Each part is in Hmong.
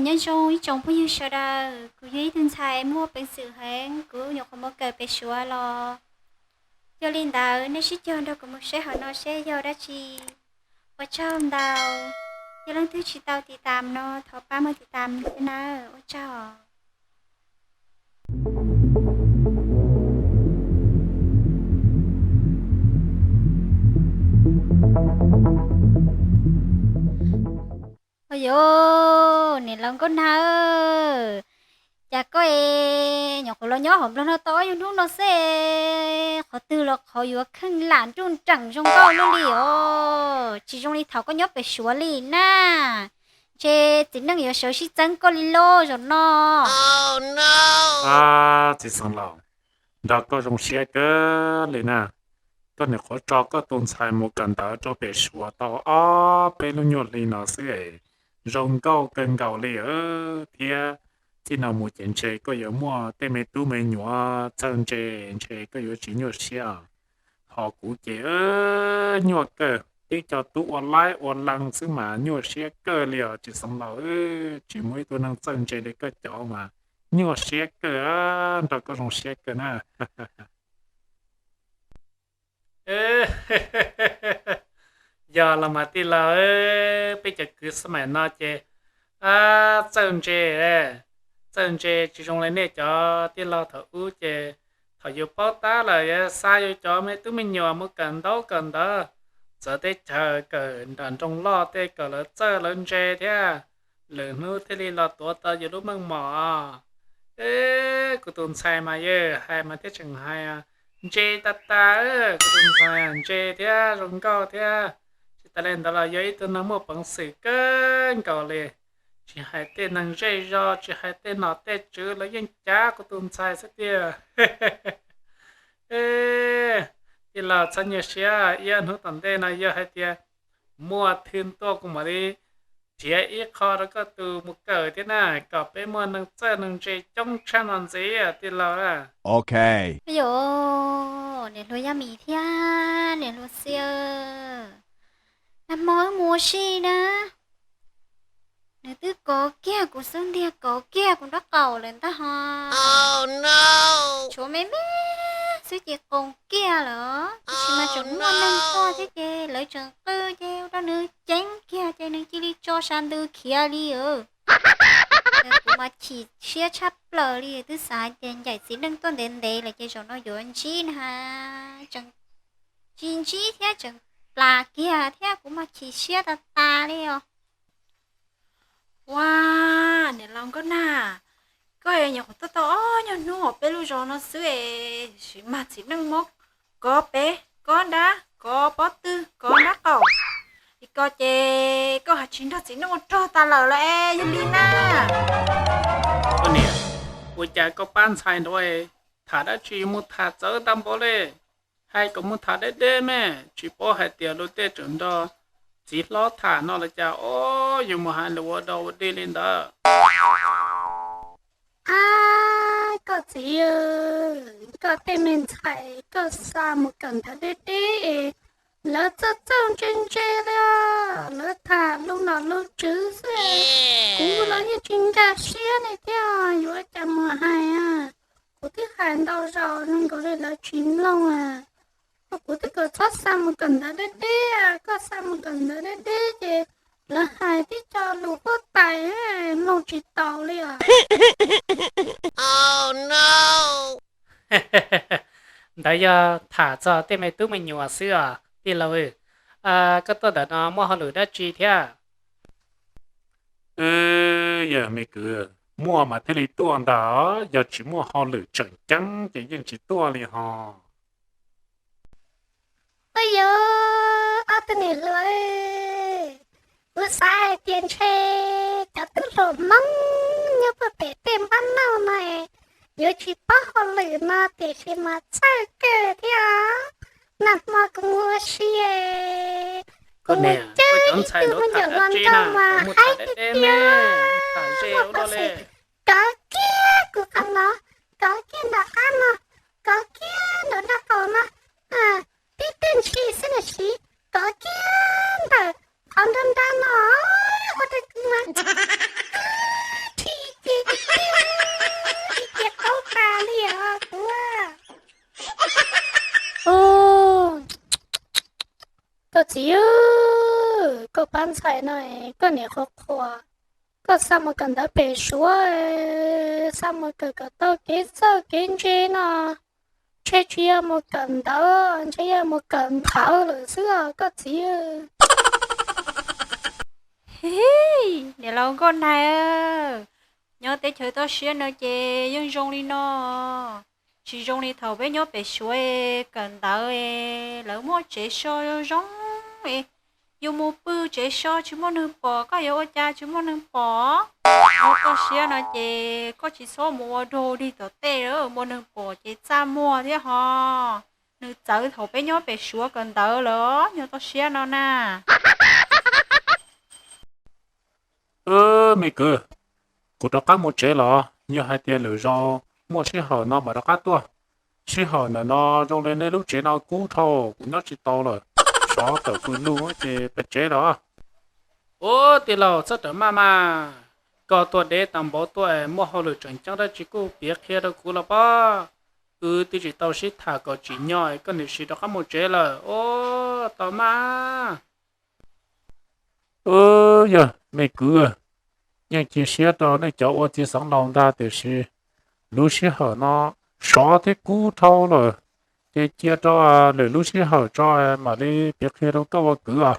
Nyob zoo ib tsoom phooj ywg sawv daws, kuv yog ib tug ntxhais muaj peev xwm heev, kuv nyuam qhuav mus kawm pem Suav los. Yog li ntawd nej sib cog nrog kuv mus saib hauv no seb yog dab tsi. Ua tsaug ntau. Yog leej twg tsis tau tiv tam no thov pab mus tiv tam thiab nawb, ua tsaug. Ua yos, niam laus Nkauj Nag, cas koj es nyuam qhuav los nyob hauv Nplog no tau ob nyuag hnub no xwb, qhov twg los qhov yuav kheej lam nruj nreem zoo nkauj luaj li os, tsis zoo li thaum koj nyob pem Suav li na. Ntshe txiv neej yuav sawv sib txeeb koj li lauj zaum no. Txiv xeev laus, nrog koj zoo siab kawg li na. Koj nyuam qhuav tso koj tus ntxhais mus kawm ntawv rau pem Suav tau ob peb lub nyuag hli no xwb es zoo nkauj kawg nkaus li thiab. Txij no mus ces ntshe koj yuav muaj tej me tub me nyuam txawj ntse, ntshe koj yuav tsis nyuaj siab. Ho kuv ces nyuaj kawg, tib co tub ua laib ua lees xwb mas nyuaj siab kawg li os txiv xeev laus. Tsis muaj ib tug neeg txawj ntse li koj cov mas nyuaj siab kawg, nrog koj zoo siab kawg na. Yog los mas tij laug, peb cov kwv xab maim no ces txawj ntse, txawj ntse tsis zoo li nej cov tij laug thaum ub ces thaum yus paub tab lawm yuav xa yus cov me tub me nyuam mus kawm ntaub kawm ntawv, txawv teb chaws, kawm nram nroog loj tej kom lawv txawj lawv ntse thiab, lwm hnub thiaj li los tuav tau yus lub meej mom. Kuv tus ntxhais mas yawg hais mas thiaj tseem hais ntse tas tas, kuv tus ntxhais ntse thiab zoo nkauj thiab. Tsis tas li ntawd los yog ib tug neeg muaj peev xwm kawg nkaus li, tsis hais tej neeg zej zos, tsis hais tej nom tej tswv, lawv yeej cav kuv tus ntxhais xwb tiag. Tij laug txhob nyuaj siab, ib ob hnub tom ntej no yog hais tias muaj thwj tuaj kuv mam li nrhiav ib qho rau koj tus mus kawm thiab na, kom peb muaj neeg txawj neeg ntse coob tshaj no ntxiv tij laug. Yog niam hluas Yaj Mis thiab niam hluas Xia, nag hmo wb mus ua si na, nws twb kov kiag kuv xub ntiag, kov kiag kuv nraub qaum lawm ntag ho. Tshuav me me xwb ces qoos kiag lawm, tab sis mas tseem muaj neeg tuaj thiab ces lawv tseem qw ces ua rau nws ceeb kiag ces nws cia li tso sa ntws khiav li. Kuv mas chim siab tshaj plaws li, twb xav hais tias ncaim txiv neej tuaj ntev ntev lawm ces zaum no yuav ntsib na, tseem tsis ntsib thiab tseem plam kiag thiab, kuv mas chim siab tas tas li os. Ua, niam laus Nkauj Nag, koj nyuam qhuav tuaj tau ob nyuag hnub hauv peb lub zos no xwb es sim mag txiv neej muab kov pem, kov nrab, kov pob tw, kov nraub qaum, li ko ces koj hais tsis nrog txiv neej ua rog tas lawm los es yog li na. Koj niam, ua cas koj pab ntxhais nraud tham dab tsi mus tham txawv tag npaum li? Hais kom mus tham deb deb me, tsis paub hais tias luag tej tseem nrog txiv hlob tham no los cas, o, yuav mus hais lus ua dog ua dig li ntawd. A, koj txiv, koj tej me ntxhais koj xa mus kawm ntawv deb deb, lawv txawj txawj ntse ntse li, lawv tham lus nom lus tswv xwb, kuv los yeej tsis nkag siab li thiab, yuav cas mus hais. Kuv twb hais ntau zaus zoo nkaus li lawv tsis mloog. Kuv twb kom txhob xa mus kawm ntawv deb deb, koj xa mus kawm ntawv deb deb ces lawv hais tib co lus huab tais, mloog tsis taus li os. Ntawd yog tham txog tej me tub me nyuam xwb os tij laug. Koj tuaj ntawm no muaj hauj lwm dab tsi thiab? Yog me kwv, muaj mas thiaj li tuaj ntag, yog tsis muaj hauj lwm tseem ceeb ces yeej tsis tuaj li ho. Ua yog, ob tug niam hluas, kuv xav hais tias ntshe cov tub hluas Hmoob nyob puag pem tej npab nauj no yuav tsis paub hauj lwm no tiam sis mas txawj kawg thiab. Nag hmo kuv mus ua si, kuv mus caw ib tug me nyuam hluas nraug mas haib tiag tiag, kov kiag kuv qhov no, kov kiag nram qab no, kov kiag nram nraub qaum no, tib teg ntshis xwb na sis, kov kiag ntawm qhov nrab nrab no, ua rau kuv mas txiv, koj pab ntxhais no, koj niam qhuav qhuas, koj xa mus kawm ntawv pem Suav, xa mus kawm kom tau kev txawj kev ntse no, ntshe tsis yog mus kawm ntawv, ntshe yog mus kawm nthawv lawm xwb os koj txiv. Niam laus Nkauj Nag, nyob teb chaws toj siab no ces yeej zoo li no, tsis zoo li thaum peb nyob pem Suav kawm ntawv, lawv muaj tsev so zoo zoo, yus mus pw tsev so tsis muaj neeg pom, koj yuav ua cas tsis muaj neeg pom? Nyob toj siab no ces koj tsis txhob mus ua dog dig tom tej, muaj neeg pom ces txaj muag thiab ho. Nws txawv thaum peb nyob pem Suav kawm ntawv lawm, nyob toj siab no na. Me kwv, kuv rov qab mus tsev los, yog hais tias lwm zaus muaj sij hawm no mam rov qab tuaj. Sij hawm ntawm no zoo li nej lub tsev no kub dhau, kuv nyob tsis tau lawm. Sov tawm fws lug ces pem tsev los. Ub, tij laug txhob rawm maj mas, koj tuaj deb tag npaum tuaj, muaj hauj lwm tseem ceeb dab tsi kuj piav qhia rau kuv los pob. Wb twb tsis tau sib tham kom tsim nyog koj niam siv rov qab mus tsev lawm, ub, tau mas. Yog me kwv, yeej cia siab rau nej cov ua txiv xeev laus ntag, tiam sis lub sij hawm no sov thiab kub dhau lawm, ces cia rau lwm lub sij hawm tso mam li piav qhia rau koj ua kwv os.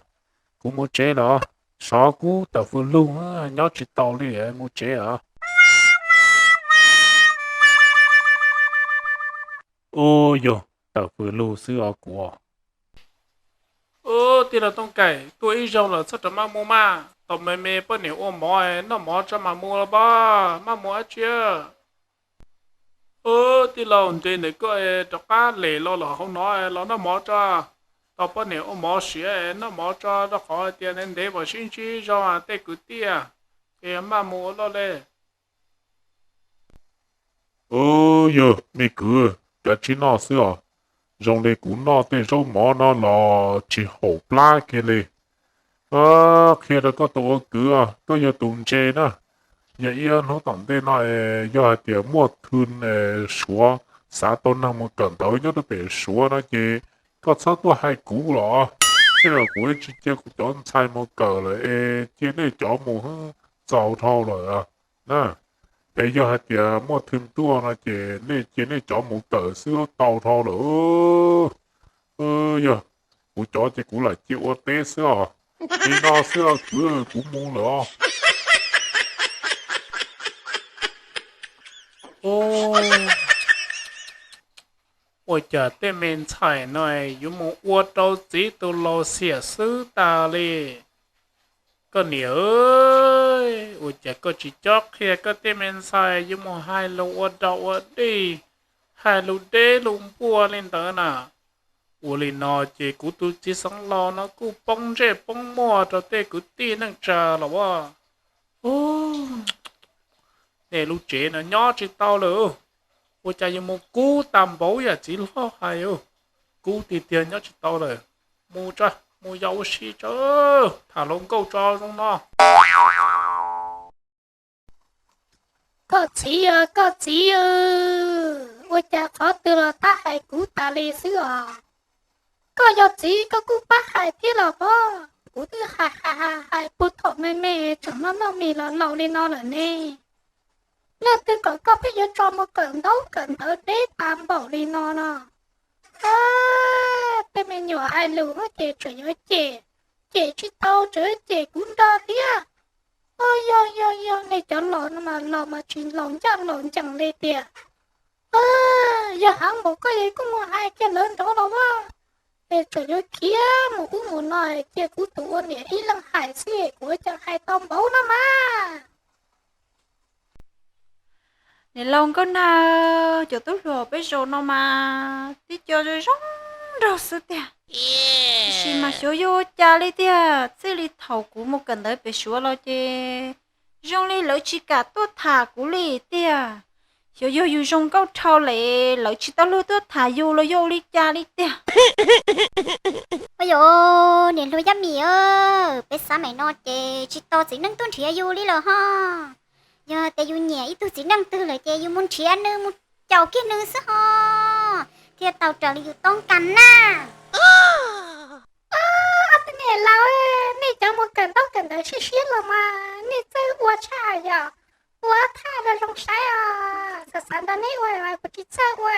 Kuv mus tsev los, sov kub tawm fws lug, nyob tsis tau li, mus tsev os. Ub, yog tawm fws lug xwb os kuv. Ub, tij laug Tooj Kaim, tuaj ib zaug lawm txhob rawm maj mus mas, tos me me poj niam ua mov noj mov tso mas mus los pob, maj mus dab tsi. Ub, tij laug, nres ntawm koj rov qab lem los lawm hauv no los noj mov tso, tos poj niam ua mov siav noj mov tso, rau qhov hais tias ntev ntev mam sib ntsib zog tej kwv tij, ces maj mus ua luaj li. Yog me kwv, kav tsij noj xwb os. Zoo li kuv noj tej zaub mov no los tsis haum plab kiag li. Qhia rau koj tus ua kwv, koj yog tus ntse na. Yog ib hnub tom ntej no, yog hais tias muaj thwj Suav xav tau neeg mus kawm ntawv nyob rau pem Suav no ces koj txhob tuaj hais kuv los, thiab kuv tsis cia kuv cov ntxhais mus kawm lawm es cia nej cov mus txaus dhau lawm na. Es yog hais tias muaj thwj tuaj no ces nej cia nej cov mus kawm xwb tau dhau lawm. Yog kuv cov ces kuv lam cia ua teb xwb os. Li no xwb os kwv, kuv mus lawm os. Ua cas tej me ntxhais no yuav mus ua rau txiv tus laus xiam xwb tas li. Koj niam, ua cas koj tsis cob qhia koj tej me ntxhais yuav mus hais lus ua dog ua dig, hais lus deb lus npuaj li ntawd na? Ua li no ces kuv tus txiv xeev laus no kuj poob ntsej poob muag rau tej kwv tij neej tsa los as. Nej lub tsev no nyob tsis tau lawm, ua cas yuav mus kub tag npaum yam txiv hlob hais, kub tiag tiag nyob tsis tau lawm. Mus tso, mus yos ua si tso, tham hluas nkauj tso zoo no. Koj txiv, koj txiv, ua cas qhov twg los tab hais kuv tas li xwb os? Koj yog txiv koj kuj pab hais thiab los pob, kuv twb hais hais hais hais puag thaum me me tseem noj noj mis los laus li no lawm ne. Leej twg kom koj pheej yuav tso mus kawm ntaub kawm ntawv deb tas npaum li no no? Tej me nyuam hais lus ces tseem yuav cem, cem tsis tau tseem yuav cem kuv nrog thiab. Yog yog yog, nej cov laus no mas laus mas tsis laus ncaj laus ncees li tiag. Yog heev npaum koj es kuj mus hais kiag lawv nraud los as, es tseem yuav khiav mus ub mus no, cia kuv tus ua niam ib leeg hais xwb kuv ua cas hais tau npaum no mas. Niam laus Nkauj Nag, cov tub hluas peb zaum no mas tib co zoo zoo nraug xwb tiag. Tiam sis mas xyov yog ua cas li tiag, txij li thaum kuv mus kawm ntawv pem Suav los ces zoo li lawv tsis kam tuaj tham kuv li tiag. Xyov yog yus zoo nkauj dhau lawm, lawv tsis tau luag tuaj tham yus los yog ua li cas li tiag. Ua yog niam hluas Yaj Mim, peb xav maim no ces tsis tau txiv neej tuaj nrhiav yus li lawm ho. Yog tias yus nyiam ib tug txiv neej twg lawm ces yus mus nrhiav nws mus caum kiag nws xwb ho, thiaj tau raws li yus toob kas na. Niam laus, nej cov mus kawm ntaub kawm ntawv siab siab los mas nej txawj ua tshaj yom. Ua thaj zoo zoo saib os, xav xav nrog nej ua mas kuv tsis txawj ua.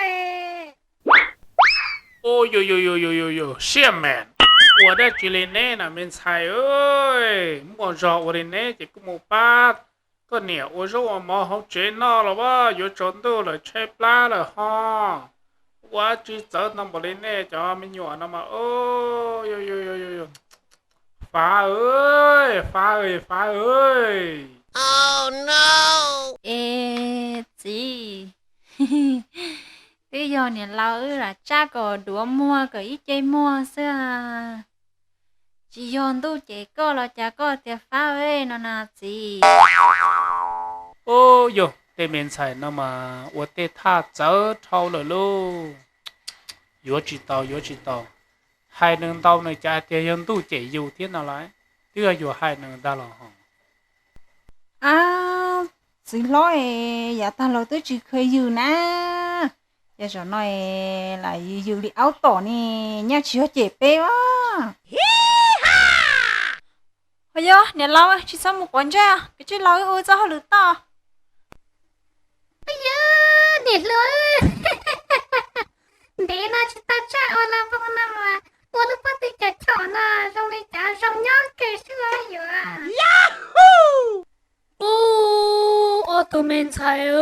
Ua dab tsi li neb na me ntxhais, muaj zog ua li neb ces kuj mus pab koj niam ua zaub ua mov hauv tsev noj los as, yuav tsaus ntuj lawm tshaib plab lawm ho. Ua dab tsi txawv tau npaum li nej cov me nyuam no mas. Fav, Fav, Fav. Es txiv, twb yog niam laus wb lam tsab kom duav muag kom ib ce muag xwb. Tsis yog ntuj cem koj los cas koj tias Fab no na txiv? Ub, yog tej me ntxhais no mas ua tej thaj txawv dhau lawm lauj. Yuav tsis tau, yuav tsis tau. Hais nws ntau nws cas tias yog ntuj cem yus thiab no lauj. Twb yog yuav hais nws ntag los ho. Ab, txiv hlob, yav tag los twb tsis kheev yws na. Ces zaum no lam yws li aub tom ne, nyaj tsis yog cem peb as. Ho yog niam laus, tsis txhob mus quav ntsej, kav tsij los wb ua txoj hauj lwm toj. Yog niam hluas, ntev no tsis tau tsaj ua los zoo no mas ua lub pob tw cov chom no zoo li cas zoo nyob kawg xwb yuav. Ub, ob tug me ntxhais,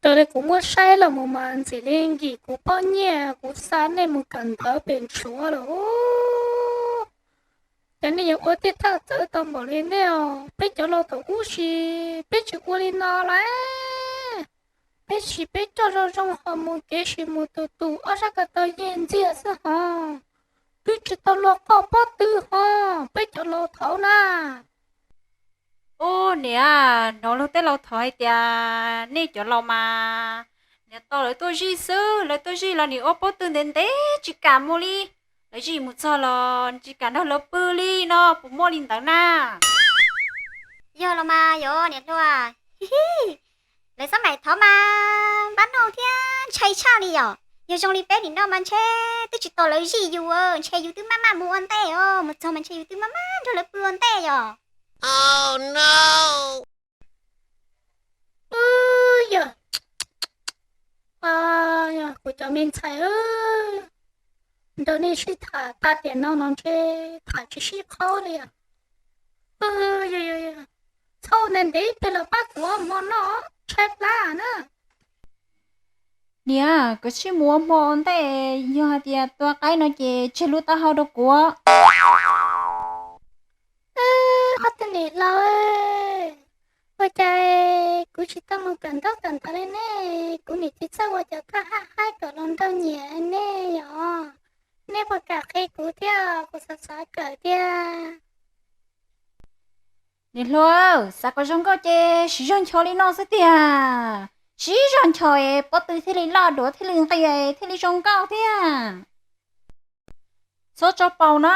raws li kuv muab saib los mus mas ntxim li nkim kuv poj niam kuv xa nej mus kawm ntawv pem Suav lawm. Ces nej yuav ua tej thaj txawv tau npaum li nej os, peb cov laus thaum ub si peb tsis ua li no lauj. Peb si peb coj zoo zoo ho mus kev si mus tus tus ob sab ko taw yej ntxiag xwb ho. Twb tsis tau luag qoj pob tw ho, peb cov laus thaud na. Ub niam, hnov luag tej laus thaud hais tias nej cov laus mas niam tais lawv tuaj zij xwb, lawv tuaj zij los nim ua pob tw ntev ntev tsis kam mus li. Lawv zij mus txog los tsis kam nrog lawv pw li no, puas muaj li ntawd na? Yog los mas yog niam hluas, lawv xab maim thaud mas npab noj thiab ntshai tshaj li yom. Yog zoo li peb nim no mas ntshe twb tsis tau lawv zij yus, ntshe yus twb maj maj mus ua ntej os, mus txog mas ntshe yus twb maj maj nrog lawv pw ua ntej yom. Yog, kuv cov me ntxhais, nrog nej sib tham tag tiam no no ntshe tham tsis sib qhaub li os. Txhob ua ntev ntev pes los pab kuv ua hmo noj, tshaib plab na. Niam, koj sim mus ua hmo ua ntej, yog hais tias tua qaib no ces tseg lub taub hau rau kuv. Ob tug niam laus, ua cas kuv tsis tau mus kawm ntaub kawm ntawv li ne, kuv nim tsis txawj ua cov thaj haj haib kom los nrog nyiam nej yom. Nej puas kam qhia kuv thiab, kuv xav xav kawm thiab. Niam hluas, xav kom zoo nkauj ces siv zog nchos li no xwb tiag. Siv zog nchos es pob tw thiaj li loj, duav thiaj li nqis, thiaj li zoo nkauj thiab. Txhob tso paus na.